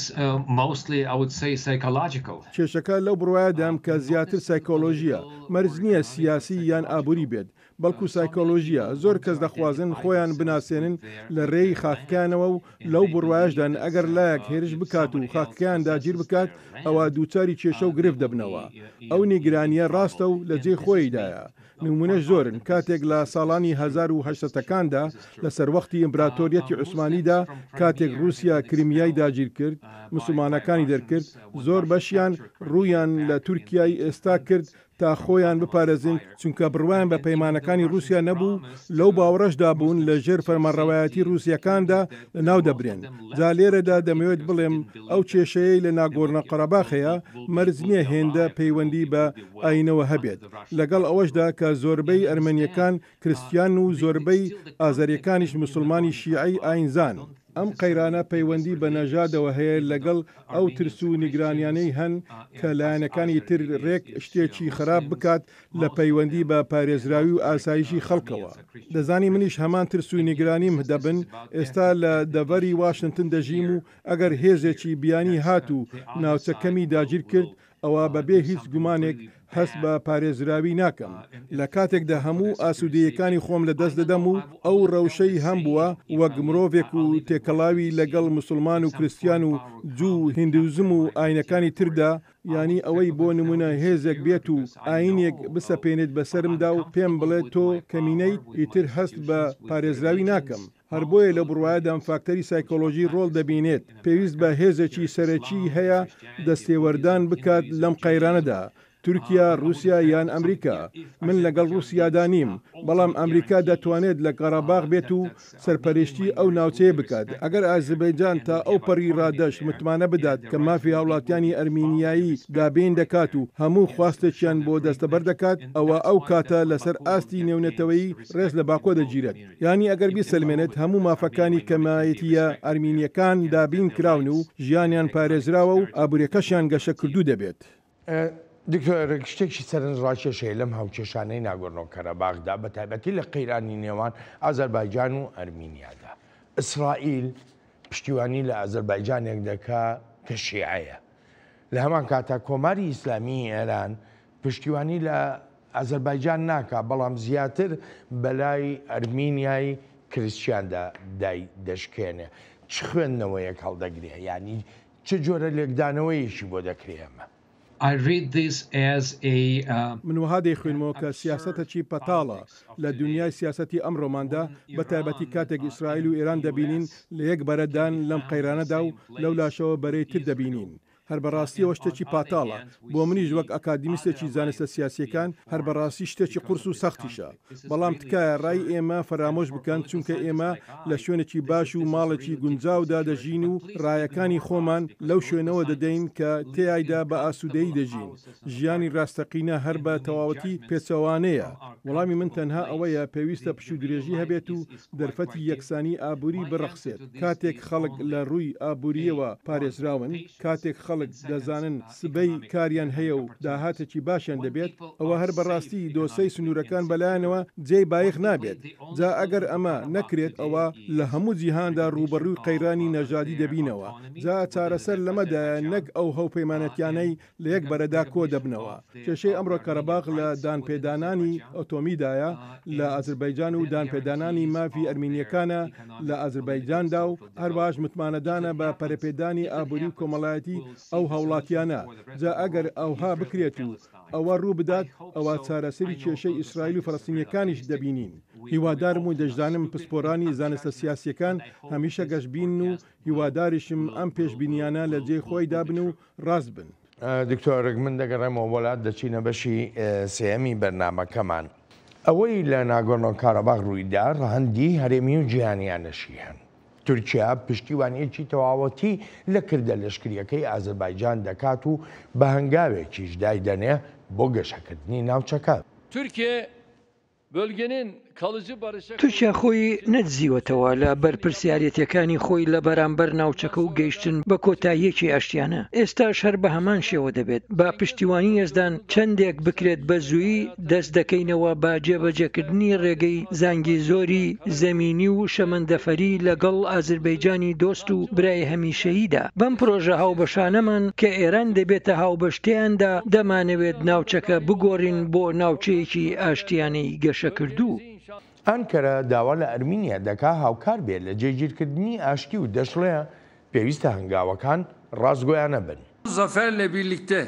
mostly I would say psychological. کێشەکە لەو بڕوایەدام کە زیاتر سایکۆلۆژییە، مەرج نییە سیاسی یان ئابووری بێت، بەڵکو سایکۆلۆژییە، زۆر کەس دەخوازن خۆیان بناسێنن لە رێی خاکەکەیانەوە و لەو بڕوایەشدان ئەگەر لایەک هێرش بکات و خاکەکەیان داگیر بکات ئەوا دووچاری کێشە و گرفت دەبنەوە. ئەو نیگرانییە راستە و لە جێی خۆیدایە. نمونەش زۆرن، کاتێک لە ساڵانی 1800 ەکاندا لە سەروەختی ئیمپراتۆریەتی عوسمانیدا کاتێک ڕووسیا کریمیای داگیرکرد، موسڵمانەکانی دەرکرد، زۆر بەشیان ڕوویان لە تورکیای ئێستا کرد تا خۆیان بپارێزن، چونکە بڕوایان بە پەیمانەکانی ڕووسیا نەبوو و لەو باوەڕەشدا بوون لە ژێر فەرمانڕەوایەتی ڕووسییەکاندا لەناو دەبرێن. جا لێرەدا دەمەوێت بڵێم ئەو کێشەیەی لە ناگۆرنە قەرەباخ هەیە مەرج نییە هێندە پەیوەندی بە ئایینەوە هەبێت، لەگەڵ ئەوەشدا کە زۆربەی ئەرمەنییەکان کرستیانن و زۆربەی ئازەرییەکانیش موسڵمانی شیعەی ئایینزان. ئەم قەیرانە پەیوەندی بە نەژادەوە هەیە لەگەڵ ئەو ترس و نیگرانیانەی هەن کە لایەنەکانی تر رێک شتێکی خراپ بکات لە پەیوەندی بە پارێزراوی و ئاسایشی خەڵکەوە. دەزانی منیش هەمان ترس و نیگرانیم دەبن، ئێستا لە دەڤەری واشنتن دەژیم و ئەگەر هێزێکی بیانی هات و ناوچەکەمی داگیر کرد ئەوا بە بێ هیچ گومانێک هەست بە پارێزراوی ناکەم، لە کاتێکدا هەموو ئاسوودەییەکانی خۆم لە دەست دەدەم و ئەو ڕەوشەی هەمبووە وەک مرۆڤێک و تێکەڵاوی لەگەڵ موسڵمان و کریستیان و جوو و هیندوزم و ئاینەکانی تردا، یانی ئەوەی بۆ نموونە هێزێک بێت و ئاینێک بسەپێنێت بەسەرمدا و پێم بڵێت تۆ کەمینەیت، ئیتر هەست بە پارێزراوی ناکەم. هەر بۆیە لەو بڕوایەدام فاکتەری سایکۆلۆژی ڕۆڵ دەبینێت، پێویست بە هێزێکی سەرەکی هەیە دەستێوەردان بکات لەم قەیرانەدا، تورکیا، ڕوسیا یان ئەمریکا. من لەگەڵ ڕوسیادا نیم، بەڵام ئەمریکا دەتوانێت لە قەرەباغ بێت و سەرپەرشتی ئەو ناوچەیە بکات. ئەگەر ئازربەیجان تا ئەو پەڕی ڕادەش متمانە بدات کە مافی هاوڵاتیانی ئەرمینیایی دابین دەکات و هەموو خواستێکیان بۆ دەستەبەر دەکات، ئەوا ئەو کاتە لەسەر ئاستی نێونەتەوەیی ڕێز لە باکۆ دەگیرێت. یانی ئەگەر بیسەلمێنێت هەموو مافەکانی کەمایەتییە ئەرمینییەکان دابین کراون و ژیانیان پارێزراوە و ئابووریەکەشیان گەشەکردوو دەبێت. دکتۆر شتێکی سەرنجڕاکێش هەیە لەم هاوکێشانەی ناگۆرنۆ کەرەباخدا، بە تایبەتی لە قەیرانی نێوان ئازەربایجان و ئەرمینیادا. ئیسرائیل پشتیوانی لە ئازەربایجانێک دەکا کە شیعەیە. لە هەمان کاتا کۆماری ئیسلامیی ئێران پشتیوانی لە ئازەربایجان ناکا، بەڵام زیاتر بەلای ئەرمینیای کریسچیاندا دای دەشکێنێ. چ خوێندنەوەیەک هەڵدەگرێ؟ یانی چ جۆرە لێکدانەوەیەکی بۆ دەکرێ ئەمە؟ I read this as a. من وەها دەیخوێنمەوە کە سیاسەتەکی پەتاڵە لە دونیای سیاسەتی ئەمڕۆماندا، بە تایبەتی کاتێک ئیسرائیل و ئێران دەبینین لە یەک بەرەدان لەم قەیرانەدا و لەولاشەوە بەرەی تر دەبینین. هەر بە ڕاستیەوە شتێکی پاتاڵە. بۆ منیش وەک ئەکادیمیستێکی زانستە سیاسییەکان هەر بە ڕاستی شتێکی قورس و سەختیشە. بەڵام تکایە ڕای ئێمە فەرامۆش بکەن چونکە ئێمە لە شوێنێکی باش و ماڵێکی گونجاودا دەژین و ڕایەکانی خۆمان لەو شوێنەوە دەدەین کە تێیایدا بە ئاسوودەیی دەژین. ژیانی ڕاستەقینە هەر بە تەواوەتی پێچەوانەیە. وەڵامی من تەنها ئەوەیە پێویستە پشوودرێژی هەبێت و دەرفەتی یەکسانی ئابووری بڕەخسێت. کاتێک خەڵک لە ڕووی ئابوورییەوە پارێزراون، کاتێک خەڵک دەزانن سبەی کاریان هەیە و داهاتێکی باشیان دەبێت، ئەوە هەر بەڕاستی دۆسێی سنوورەکان بەلایانەوە جێی بایەخ نابێت. جا ئەگەر ئەمە نەکرێت ئەوا لە هەموو جیهاندا ڕووبەڕووی قەیرانی نەژادی دەبینەوە. جا چارەسەر لەمەدایە نەک ئەو هەوپەیمانەتیانەی لە یەک بەرەدا کۆ دەبنەوە. کێشەی ئەمڕۆ کەرەباغ لە دانپێدانانی ئەتۆمیدایە لە ئازربایجان و دانپێدانانی مافی ئەرمینییەکانە لە ئازربایجاندا و هەروەهاش متمانەدانە بە پەرەپێدانی ئابووری و کۆمەڵایەتی ئەو هاوڵاتیانە. جا ئەگەر ئەوها بکرێت و ئەوە ڕوو بدات ئەوا چارەسەری کێشەی ئیسرائیل و فەلەستینییەکانیش دەبینین. هیوادارم و دەشزانم پسپۆرانی زانستە سیاسییەکان هەمیشە گەشبینن و هیواداریشم ئەم پێشبینییانە لە جێی خۆیدا بن و ڕاست بن. دکتۆر من دەگەڕێمەوە بۆ لات دەچینە بەشی سێیەمی بەرنامەکەمان. ئەوەی لە ناگۆرنۆ کاراباخ ڕوویدا ڕەهەندی هەرێمی و جیهانیانەشی هەن. تورکیا پشتیوانییەکی تەواوەتی لە کردە لەشکرییەکەی ئازەربایجان دەکات و بە هەنگاوێکیش دایدەنێ بۆ گەشەکردنی ناوچەکە. Türkiye Bölgenin kalıcı barışa تورکیا خۆی نەدزیوەتەوە لە بەرپرسیارێتیەکانی خۆی لە بەرامبەر ناوچەکە و گەیشتن بە کۆتاییەکی ئاشتیانە، ئێستاش هەر بە هەمان شێوە دەبێت، بە پشتیوانی یەزدان چەندێک بکرێت بە زوویی دەست دەکەینەوە بە جێبەجێکردنی ڕێگەی زانگیزۆری زەمینی و شەمەندەفەری لەگەڵ ئازربەیجانی دۆست و برای هەمیشەییدا، بەم پرۆژە هاوبەشانەمان کە ئێران دەبێتە هاوبەش تێیاندا دەمانەوێت ناوچەکە بگۆڕین بۆ ناوچەیەکی ئاشتیانەی گەشەکردوو. ئانکەرە داوا لە ئەرمینیا دەکا هاوکار بێت لە جێگیرکردنی ئاشتی و دەشڵێ، پێویستە هەنگاوەکان ڕاستگۆیانە بن. Zaferle birlikte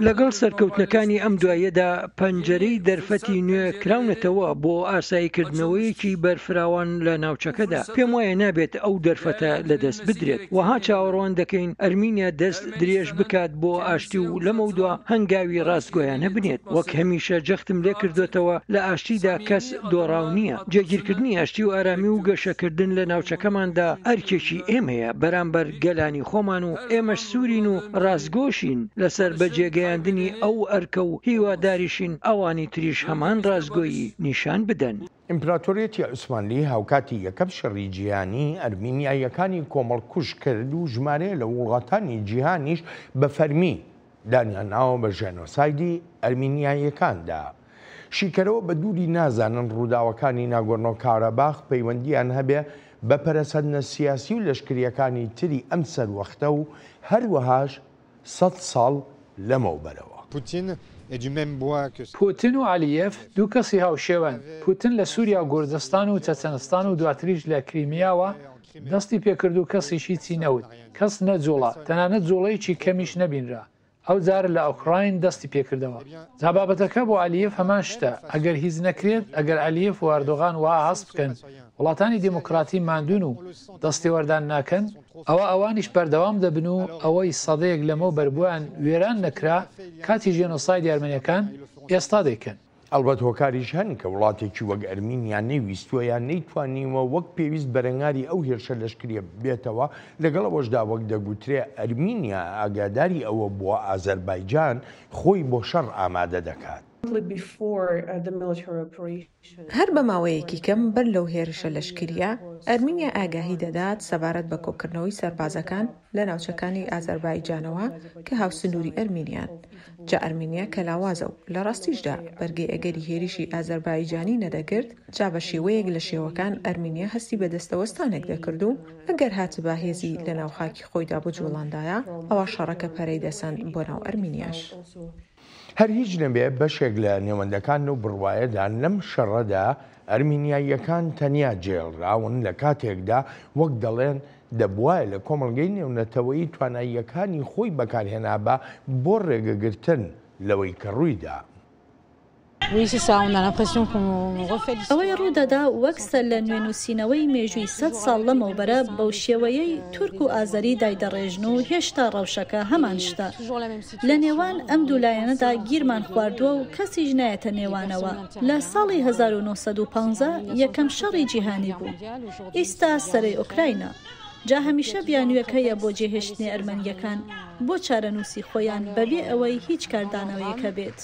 لەگەڵ سەرکەوتنەکانی ئەم دواییەدا پەنجەرەی دەرفەتی نوێ کراونەتەوە بۆ ئاساییکردنەوەیەکی بەرفراوان لە ناوچەکەدا، پێموایە نابێت ئەو دەرفەتە لەدەست بدرێت، وەها چاوەڕوان دەکەین ئەرمینیا دەست درێژ بکات بۆ ئاشتی و لەمەودوا هەنگاوی ڕاستگۆیانە بنێت، وەک هەمیشە جەختم لێکردۆتەوە لە ئاشتیدا کەس دۆڕاو نییە، جێگیرکردنی ئاشتی و ئارامی و گەشەکردن لە ناوچەکەماندا ئەرکێکی ئێمەیە بەرامبەر گەلانی خۆمان و ئێمەش سوورین و ڕاستگۆشین لەسەر بەجێگەیاندنی ئەو ئەرکە و هیواداریشین ئەوانی تریش هەمان ڕاستگۆیی نیشان بدەن. ئیمپراتۆریەتی عوسمانلی هاوکاتی یەکەم شەڕی جیهانی، ئەرمینیاییەکانی کۆمەڵکوژ کرد و ژمارەیە لە وڵاتانی جیهانیش بە فەرمی دانیان ناوە بە ژێنۆسایدی ئەرمینیاییەکاندا. شیکەرەوە بە دووری نازانن ڕووداوەکانی ناگۆرنۆ کاراباخ پەیوەندییان هەبێ بە پەرەسەندنە سیاسی و لەشکرییەکانی تری ئەم سەروەختە و هەروەهاش سەت ساڵ لەمەوبەرەوە. پوتین و عەلیێف دوو کەسی هاوشێوەن، پوتین لە سوریا و گورجستان و چەچەنستان و دواتریش لە کریمیاوە دەستی پێکرد و کەسیش هیچی نەوت، کەس نەجوڵا، تەنانەت جوڵەیەکی کەمیش نەبینرا، ئەوجار لە ئۆکراین دەستی پێکردەوە. جا بابەتەکە بۆ عەلیێف هەمان شتە، ئەگەر هیچ نەکرێت، ئەگەر عەلیێف و ئەردۆغان وەها هەست بکەن وڵاتانی دێموکراتی ماندوون و دەستێوەردان ناکەن، ئەوا ئەوانیش بەردەوام دەبن و ئەوەی سەدەیەک لەمەوبەر بۆیان وێران نەکرا کاتی ژێنۆسایدی ئەرمەنیەکان، ئێستا دەیکەن. ئەڵبەت هۆکاریش هەن کە وڵاتێکی وەک ئەرمینیا نەیویستووە یان نەیتوانیوە وەک پێویست بەرەنگاری ئەو هێرشە لەشکرییە ببێتەوە، لەگەڵ ئەوەشدا وەک دەگوترێ ئەرمینیا ئاگاداری ئەوە بووە ئازەربایجان خۆی بۆ شەڕ ئامادە دەکات. هەر بە ماوەیەکی کەم بەر لەو هێرشە لەشکرییە، ئەرمینیا ئاگاهی دەدات سەبارەت بە کۆکردنەوەی سەربازەکان لە ناوچەکانی ئازەربایجانەوە کە هاوسنووری ئەرمینیان. جا ئەرمینیا کە لاوازە و لە ڕاستیشدا بەرگەی ئەگەری هێریشی ئازەربایجانی نەدەگرت، جا بە شێوەیەک لە شێوەکان ئەرمینیا هەستی بە دەستەوەستانێک دەکرد و ئەگەر هاتبا هێزی لە ناو خاکی خۆیدا بجوڵاندایە، ئەوا شەڕەکە پەرەی دەسەند بۆ ناو ئەرمینیاش. هەر هیچ نەبێ بەشێک لە نێوەندەکان لەو بڕوایەدان لەم شەڕەدا ئەرمینیاییەکان تەنیا جێڵراون لە کاتێکدا وەک دەڵێن دەبوایە لە کۆمەڵگەی نێونەتەوەیی تواناییەکانی خۆی بەکارهێنابا بۆ ڕێگەگرتن لەوەی کە ڕوویدا. ئەوەی ڕوودەدا وەک سەرلەنوێ نووسینەوەی مێژووی سەت ساڵ لەمەوبەرە بەو شێوەیەی تورک و ئازەری دایدەڕێژن و هێشتا ڕەوشەکە هەمان شتە. لە نێوان ئەم دوو لایەنەدا گیرمان خواردووە و کەسیش نایەتە نێوانەوە. لە ساڵی 1915 یەکەم شەڕی جیهانی بوو. ئیستا سەرەی ئۆکراینە. جا هەمیشە بیانوویەک هەیە بۆ جێهێشتنی ئەرمەنییەکان بۆ چارەنووسی خۆیان بەبێ ئەوەی هیچ کاردانەوەیەک هەبێت.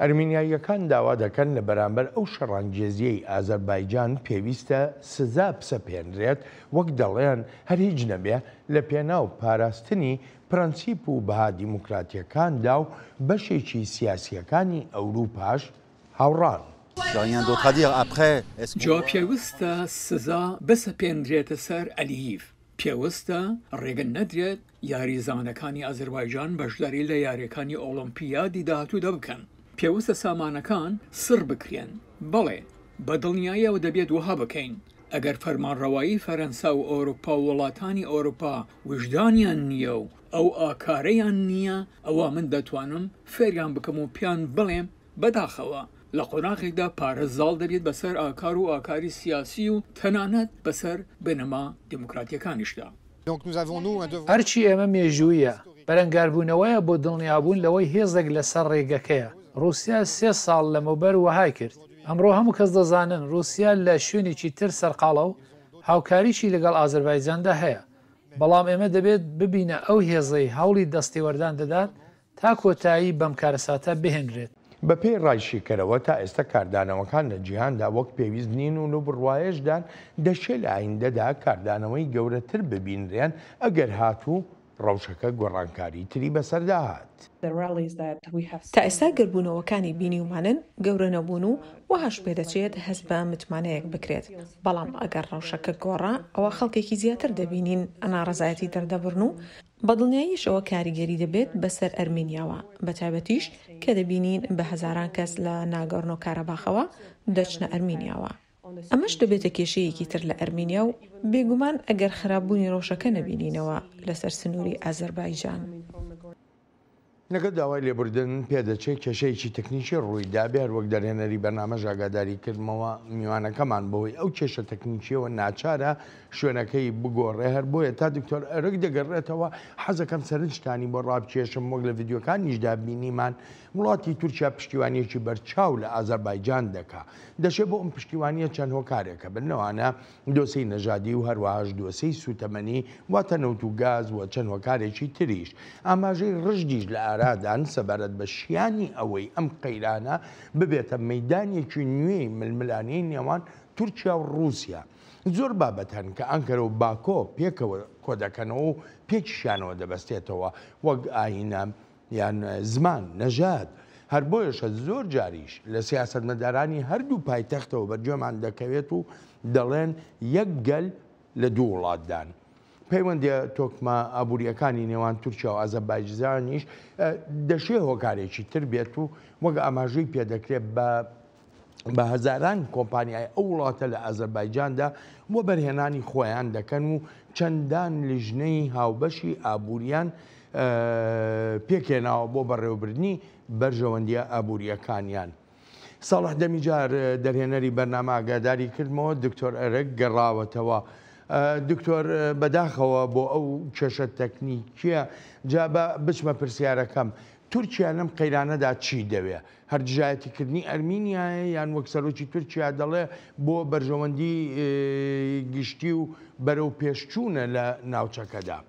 ئەرمینیاییەکان داوا دەکەن لە بەرامبەر ئەو شەڕانگێزییەی ئازەربایجان پێویستە سزا بسەپێنرێت، وەک دەڵێن هەر هیچ نەبێ لە پێناو پاراستنی پرەنسیپ و بەها دیموکراتییەکاندا و بەشێکی سیاسییەکانی ئەوروپاش هاوڕان. جا پێویستە سزا بسەپێنرێتە سەر ئەلییف، پێوستە ڕێگە نەدرێت یاریزانەکانی ئازەربایجان بەشداری لە یارییەکانی ئۆڵۆمپیادی داهاتوودا بکەن. پێوستە سامانەکان سڕ بکرێن. بەڵێ، بە دڵنیاییەوە دەبێت وەها بکەین. ئەگەر فەرمانڕەوایی فەرەنسا و ئەوروپا و وڵاتانی ئەوروپا ویژدانیان نییە و ئەو ئاکارەیان نییە، ئەوا من دەتوانم فێریان بکەم و پێیان بڵێم بەداخەوە لە قۆناغێکدا پارە زاڵ دەبێت بەسەر ئاکار و ئاکاری سیاسی و تەنانەت بەسەر بنەما دیموکراتییەکانیشدا. ئەرکی ئێمە مێژووییە، بەرەنگاربوونەوەیە بۆ دڵنیابوون لەوەی هێزێک لەسەر رێگەکەیە. رووسیا سێ ساڵ لەمەوبەر وەهای کرد. ئەمڕۆ هەموو کەس دەزانن رووسیا لە شوێنێکی تر سەرقاڵە و هاوکاریی لەگەڵ ئازەربایجاندا هەیە. بەڵام ئێمە دەبێت ببینە ئەو هێزەی هەوڵی دەستێوەردان دەدات تا کۆتایی بەم کارەساتە بهێنرێت. بەپێی ڕای شیکەرەوە تا ئێستا کاردانەوەکان لە جیهاندا وەک پێویست نین و لەو بڕوایەشدان دەشێ لە ئایندەدا کاردانەوەی گەورەتر ببینرێن ئەگەر هاتوو ڕەوشەکە گۆڕانکاری تری بەسەردا هات. تا ئێستا گردبوونەوەکانی بینیومانن گەورە نەبوون و وەهاش پێدەچێت هەست بە متمانەیەک بکرێت، بەڵام ئەگەر ڕەوشەکە گۆڕا ئەوا خەڵکێکی زیاتر دەبینین ناڕەزایەتی دەردەبڕن و بەدڵنیاییشەوە کاریگەری دەبێت بەسەر ئەرمینیاوە، بەتایبەتیش کە دەبینین بە هەزاران کەس لە ناگۆرنۆ کاراباخەوە دەچنە ئەرمینیاوە. ئەمەش دەبێتە کێشەیەکی تر لە ئەرمینیا و بێگومان ئەگەر خراپبوونی ڕەوشەکە نەبینینەوە لەسەر سنووری ئازەربایجان. لەگەڵ داوای لێبوردن، پێدەچێت کێشەیەکی تەکنیکی ڕووی دابێ، هەروەک دەرهێنەری بەرنامەش ئاگاداری کردمەوە، میوانەکەمان بەهۆی ئەو کێشە تەکنیکییەوە ناچارە شوێنەکەی بگۆڕێ، هەر بۆیە تا دکتۆر ئەرک دەگەڕێتەوە حەزەکەم سەرنجتانی بۆ ڕابکێشم، وەک لە ڤیدیۆکانیشدا بینیمان وڵاتی تورکیا پشتیوانییەکی بەرچاو لە ئازەربایجان دەکا، دەشێ بۆ ئەم پشتیوانییە چەند هۆکارێک هەبن، لەوانە دۆسێی نەژادی و هەروەهاش دۆسێی سووتەمەنی واتە نەوت و گاز و چەند هۆکارێکی تریش. ئاماژەی ڕژدیش لە ئارادان سەبارەت بە شیانی ئەوەی ئەم قەیرانە ببێتە مەیدانێکی نوێی ململانێی نێوان تورکیا و ڕووسیا. زۆر بابەت هەن کە ئانکەرە و باکۆ پێکەوە کۆدەکەنەوە و پێکیشیانەوە دەبەستێتەوە وەک ئایینە یان زمان، نەژاد، هەر بۆیەشە زۆر جاریش لە سیاسەتمەدارانی هەردوو پایتەختەوە بەرگوێمان دەکەوێت و دەڵێن یەک گەل لە دوو وڵاتدان. پەیوەندییە تۆکمە ئابوورییەکانی نێوان تورکیا و ئازەربایجانیش دەشێ هۆکارێکی تر بێت و وەک ئاماژەی پێدەکرێت بە بە هەزاران کۆمپانیای ئەو وڵاتە لە ئازەربایجاندا وەبەرهێنانی خۆیان دەکەن و چەندان لیژنەی هاوبەشی ئابووریان پێکهێناوە بۆ بەڕێوەبردنی بەرژەوەندییە ئابوورییەکانیان. ساڵح دەمیجار دەرهێنەری بەرنامە ئاگاداری کردمەوە دکتۆر ئەرک گەڕاوەتەوە. دکتۆر بەداخەوە بۆ ئەو کێشە تەکنیکیە جا با بچمە پرسیارەکەم تورکیا لەم قەیرانەدا چی دەوێ؟ هەر دژایەتیکردنی ئەرمینیایە یان وەک سەرۆکی تورکیا دەڵێ بۆ بەرژەوەندی گشتی و بەرەو پێشچوونە لە ناوچەکەدا؟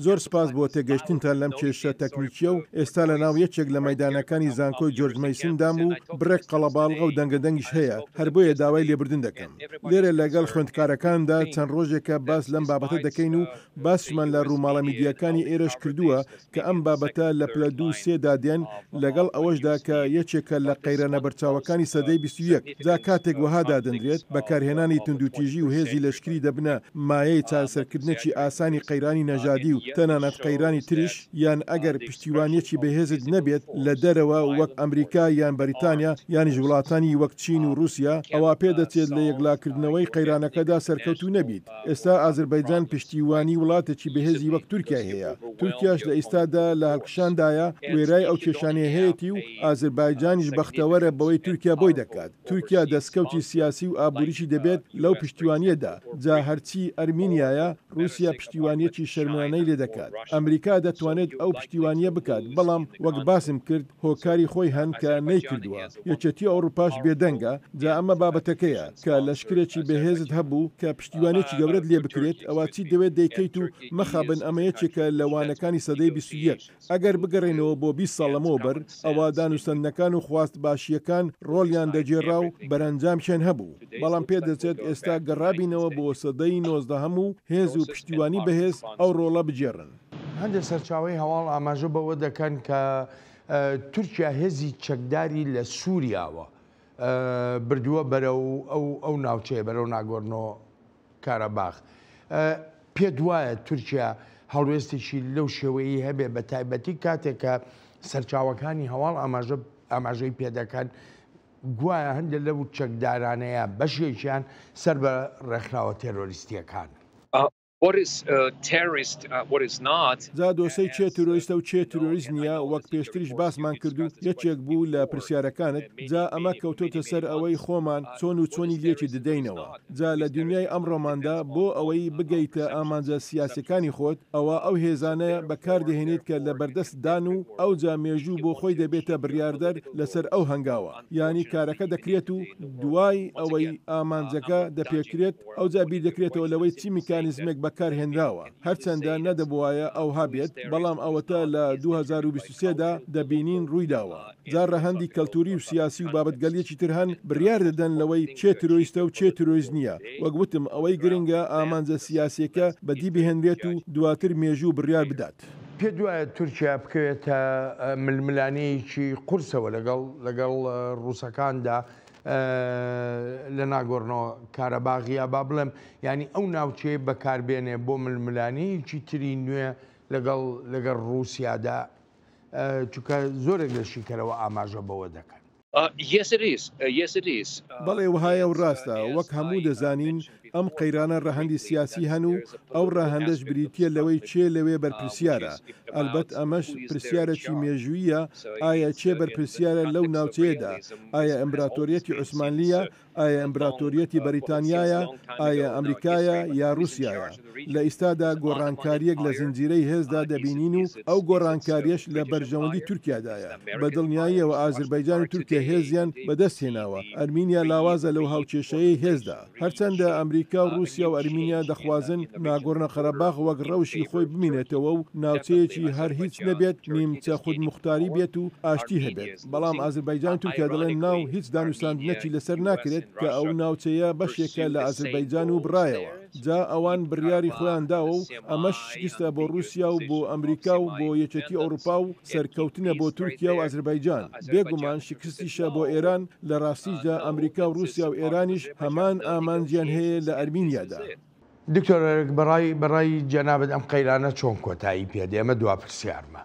زۆر سوپاس بۆ تێگەیشتنتان لەم کێشە تەکنیکییە و ئێستا لە ناو یەکێک لە مەیدانەکانی زانکۆی جۆرج مەیسن دام و بڕێک قەڵەباڵغە و دەنگەدەنگیش هەیە، هەر بۆیە داوای لێبوردن دەکەم. لێرە لەگەڵ خوێندکارەکاندا چەند ڕۆژێکە باس لەم بابەتە دەکەین و باسیشمان لە ڕووماڵە میدیاکانی ئێرەش کردووە کە ئەم بابەتە لە پلە دوو سێ دا دێن لەگەڵ ئەوەشدا کە یەکێکە لە قەیرانە بەرچاوەکانی سەدەی 21 جا کاتێک وەها دادەنرێت بەکارهێنانی توندوتیژی و هێزی لەشکری دەبنە مایەی چارەسەرکردنێکی ئاسانی قەیرانی نەژادی و تەنانەت قەیرانی تریش یان ئەگەر پشتیوانیەکی بەهێزت نەبێت لە دەرەوە وەک ئەمریکا یان بەریتانیا یانیش وڵاتانی وەک چین و ڕوسیا ئەوا پێدەچێت لە یەکلاکردنەوەی قەیرانەکەدا سەرکەوتوو نەبیت. ئێستا ئازربایجان پشتیوانی وڵاتێکی بەهێزی وەک تورکیای هەیە، تورکیاش لە ئیستادا لە هەڵکشاندایە وێرای ئەو کێشانەی هەیەتی و ئازربایجانیش بەختەوەرە بەوەی تورکیا بۆی دەکات، تورکیا دەسکەوتی سیاسی و ئابوریشی دەبێت لەو پشتیوانیەدا، جا هەرچی ئەرمینیایە ڕوسیا پشتیوانیەکی شەرمنانەی لێدەکات، ئەمریکا دەتوانێت ئەو پشتیوانیە بکات بەڵام وەک باسم کرد هۆکاری خۆی هەن کە نەیکردووە، یەکێتی ئەوڕوپاش بێدەنگە، جا ئەمە بابەتەکەیە، کە لەشکرێکی بەهێزت هەبوو کە پشتیوانیەکی گەورەت لێ بکرێت ئەوا چیت دەوێت دەیکەیت و مەخابن ئەمە یەکێکە لە وانەکانی سەدەی 21، ئەگەر بگەڕێینەوە بۆ 20 ساڵ لەمەوبەر ئەوا دانوستەندنەکان و خواست باشییەکان ڕۆڵیان دەگێڕا و بەرەنجامشیان هەبوو، بەڵام پێدەچێت ئێستا گەڕابینەوە بۆ سەدەی نۆزدەهەم و هێز و پشتیوانی بەهێز ئەو ڕۆڵە بگێڕن. هەندێک سەرچاوەی هەواڵ ئاماژە بەوە دەکەن کە تورکیا هێزی چەکداری لە سووریاوە بردووە بەرەو ئەو ناوچەیە بەرەو ناگۆرنۆ کاراباخ. پێت وایە تورکیا هەڵوێستێکی لەو شێوەیەی هەبێ بە تایبەتی کاتێک کە سەرچاوەکانی هەواڵ ئاماژە ئاماژەی پێدەکەن گوایە هەندێک لەو چەکدارانەیە بەشێکیان سەر بە ڕێکخراوە تێرۆریستییەکانن. جا دۆسەی کێ تیرۆریستە و کێ تیرۆریست نییە، وەک پێشتریش باسمان کرد و یەکێک بوو لە پرسیارەکانت، جا ئەمە کەوتۆتە سەر ئەوەی خۆمان چۆن و چۆنی لێکی ددەینەوە. جا لە دونیای ئەمڕۆماندا بۆ ئەوەی بگەیتە ئامانجە سیاسیەکانی خۆت، ئەوا ئەو هێزانە بەکار دەهێنیت کە لە بەردەستتدان و ئەوجا مێژوو بۆ خۆی دەبێتە بڕیاردەر لەسەر ئەو هەنگاوە. یانی کارەکە دەکرێت و دوای ئەوەی ئامانجەکە دەپێکرێت، ئەوجا بیردەکرێتەوە لەوەی چی میکانیزمێک بەکارهێنراوە، هەرچەندە نەدەبوایە ئەوها بێت، بەڵام ئەوەتا لە 2023 دا دەبینین ڕوویداوە. جا ڕەهەندی کەلتوری و سیاسی و بابەتگەلیەکی تر هەن بڕیار دەدەن لەوەی کێ ترۆیستە و کێ ترۆیست نییە، وەک وتم ئەوەی گرنگە ئامانجە سیاسیەکە بەدی بهێنرێت و دواتر مێژوو بڕیار بدات. پێت وایە تورکیا بکەوێتە ململانێیەکی قورسەوە لەگەڵ لەگەڵ ڕووسەکاندا لە ناگۆرنۆ کارەباغ یا با بڵێم یانی ئەو ناوچەیە بەکاربێنێ بۆ ململانێیەکی تری نوێ لەگەڵ لەگەڵ ڕووسیادا چونکە زۆرێک لە شیکەرەوە ئاماژە بەوە دەکەن. بەڵێ وەهایە و ڕاستە، وەک هەموو دەزانین ئەم قەیرانە ڕەهەندی سیاسی هەن و ئەو ڕەهەندەش بریتییە لەوەی کێ لەوێ بەرپرسیارە، ئەلبەت ئەمەش پرسیارێکی مێژووییە ئایا کێ بەرپرسیارە لەو ناوچەیەدا، ئایا ئیمبراتۆریەتی عوسمانلییە، ئایا ئیمبراتۆریەتی بەریتانیایە، ئایا ئەمریکایە یا روسیایە؟ لە ئیستادا گۆڕانکارییەک لە زنجیرەی هێزدا دەبینین و ئەو گۆڕانکارییەش لە بەرژەوەندی تورکیادایە. بە دڵنیاییەوە ئازربایجان و تورکیا هێزیان بەدەست هێناوە، ئەرمینیا لاوازە لەو هاوکێشەیەی هێزدا. هەرچەندە ئەمریکا و ڕووسیا و ئەرمینیا دەخوازن ناگۆرنۆ قەرەباخ وەک ڕەوشی خۆی بمینێتەوە و ناوچەیەکی هەر هیچ نەبێت نیمچە خودموختاری بێت و ئاشتی هەبێت، بەڵام ئازربایجان و تورکیا دەڵێن نا و هیچ دانوستاندنەکی لەسەر ناکرێت کە ئەو ناوچەیە بەشێکە لە ئازربایجان و بڕایەوە. جا ئەوان بڕیاری خۆیان داوە و ئەمەش شکستە بۆ ڕووسیا و بۆ ئەمریکا و بۆ یەکێتی ئەوروپا و سەرکەوتنە بۆ تورکیا و ئازربایجان، بێگومان شکستیشە بۆ ئێران، لە ڕاستیشدا ئەمریکا و ڕووسیا و ئێرانیش هەمان ئامانجیان هەیە لە ئەرمینیادا. دکتۆر ئەرک بەڕای بەڕای جەنابت ئەم قەیرانە چۆن کۆتایی پێ دێ؟ ئەمە دوا پرسیارمە.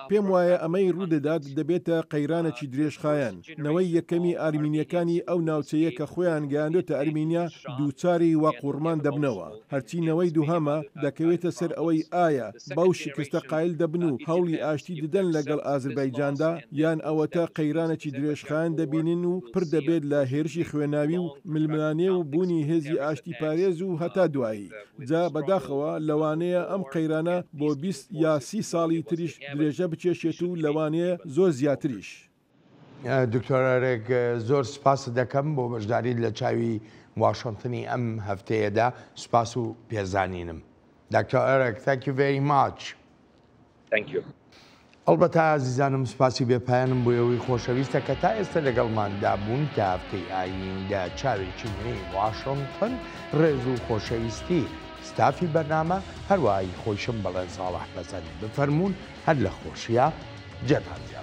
پێم وایە ئەمەی ڕوودەدات دەبێتە قەیرانێکی درێژخایەن، نەوەی یەکەمی ئارمینییەکانی ئەو ناوچەیە کە خۆیان گەیاندۆتە ئەرمینیا دووچاری واقوڕمان دەبنەوە، هەرچی نەوەی دووهەمە دەکەوێتە سەر ئەوەی ئایا بەو شکستە قایل دەبن و هەوڵی ئاشتی ددەن لەگەڵ ئازربایجاندا یان ئەوەتا قەیرانێکی درێژخایەن دەبینن و پر دەبێت لە هێرشی خوێناوی و ململانێ و بوونی هێزی ئاشتیپارێز و هەتا دوایی. جا بەداخەوە لەوانەیە ئەم قەیرانە بۆ 20 یا 30 ساڵی تریش درێژە بکێشێت و لەوانەیە زۆر زیاتریش. دکتۆر ئەرێک زۆر سپاست دەکەم بۆ بەشداریت لە چاوی واشنتنی ئەم هەفتەیەدا سپاس و پێزانینم. دکتۆر ئەرێک thank you very much. Thank you. ئەڵبەتە ئازیزانم سوپاسی بێ پایانم بۆ ئێوەی خۆشەویستە کە تا ئێستە لەگەڵماندا بوون تا هەفتەی ئایندە چاوێکی نوێی واشنتن ڕێز و خۆشەویستی ستافی بەرنامە هەروەها ی خۆیشم بەڵێن ساڵح پەسەند بفەرموون هەر لە خۆشیا جێتان دیار.